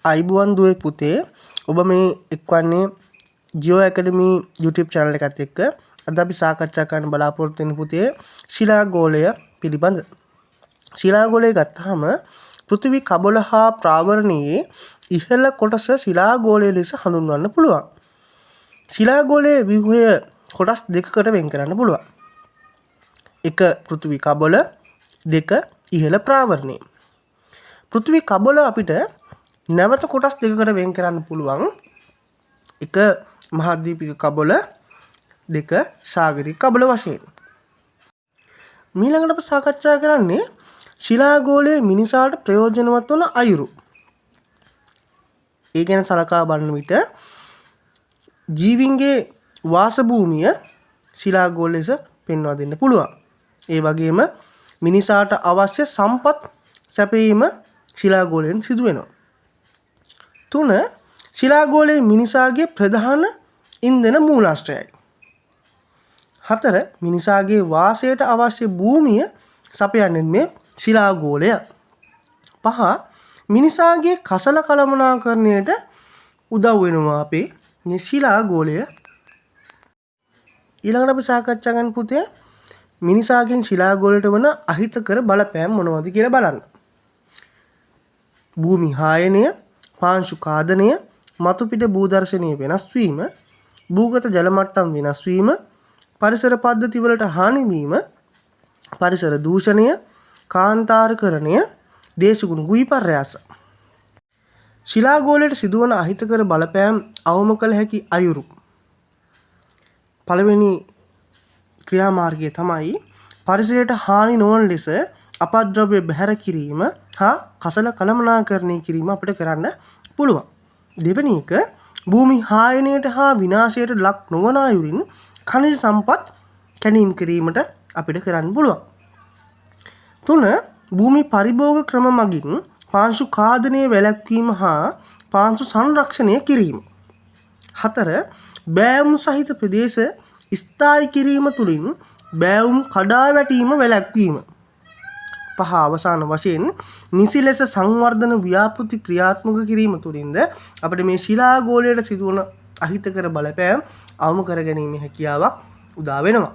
අයිබුවන් දුවේ පුතේ, ඔබ මේ එක්වන්නේ ජියෝ ඇකඩමි YouTube channel එකත් එක්ක. අද අපි සාකච්ඡා කරන්න බලාපොරොත්තු වෙන පුතේ ශිලාගෝලය පිළිබඳ. ශිලාගෝලය ගත්තාම පෘථිවි කබල හා ප්‍රාවරණයේ ඉහළ කොටස ශිලාගෝලය ලෙස හඳුන්වන්න පුළුවන්. ශිලාගෝලයේ ව්‍යුහය කොටස් දෙකකට වෙන් කරන්න පුළුවන්. එක පෘථිවි කබල, දෙක ඉහළ ප්‍රාවරණය. පෘථිවි කබල අපිට නැවත කොටස් දෙකකට වෙන් කරන්න පුළුවන්. එක මහද්වීපික කබල, දෙක සාගරික කබල වශයෙන්. මීළඟට අප සාකච්ඡා කරන්නේ ශිලාගෝලයේ මිනිසාට ප්‍රයෝජනවත් වන අයුරු. ඒ ගැන සලකා බලන විට ජීවීන්ගේ වාසභූමිය ශිලාගෝල ලෙස පෙන්වා දෙන්න පුළුවන්. ඒ වගේම මිනිසාට අවශ්‍ය සම්පත් සැපයීම ශිලාගෝලයෙන් සිදු වෙනවා. තුන, ශිලාගෝලයේ මිනිසාගේ ප්‍රධාන ඉන්ධන මූලාශ්‍රයයි. හතර, මිනිසාගේ වාසයට අවශ්‍ය භූමිය සපයන්නේ මේ ශිලාගෝලය. පහ, මිනිසාගේ කසල කළමනාකරණයට උදව් වෙනවා අපේ මේ ශිලාගෝලය. ඊළඟට අපි සාකච්ඡා කරන්න පුතේ මිනිසාගෙන් ශිලාගෝලයට වන අහිතකර බලපෑම් මොනවද කියලා බලන්න. භූමි හායනය, පාංශු ඛාදනය, මතුපිට භූදර්ශනයේ වෙනස් වීම, භූගත ජල මට්ටම් වෙනස් වීම, පරිසර පද්ධති වලට හානි වීම, පරිසර දූෂණය, කාන්තාරකරණය, දේශගුණ විපර්යාස. ශිලාගෝලයට සිදුවන අහිතකර බලපෑම් අවම කළ හැකි අයුරු. පළවෙනි ක්‍රියාමාර්ගය තමයි පරිසරයට හානි නොවන ලෙස අපද්‍රව්‍ය බැහැර කිරීම හා කසල කළමනාකරණය කිරීම අපිට කරන්න පුළුවන්. දෙවෙනි එක, භූමි හායනයට හා විනාශයට ලක් නොවන අයුරින් ඛනිජ සම්පත් කැණීම් කිරීමට අපිට කරන්න පුළුවන්. තුන, භූමි පරිභෝග ක්‍රම මගින් පාංශු ඛාදනය වැළැක්වීම හා පාංශු සංරක්ෂණය කිරීම. හතර, බෑවුම් සහිත ප්‍රදේශ ස්ථායි කිරීම තුළින් බෑවුම් කඩා වැටීම වැළැක්වීම. පහ, අවසාන වශයෙන් නිසි ලෙස සංවර්ධන ව්‍යාපෘති ක්‍රියාත්මක කිරීම තුළින්ද අපිට මේ ශිලාගෝලයට සිදුවන අහිතකර බලපෑම් අවම කර ගැනීමේ හැකියාවක් උදා වෙනවා.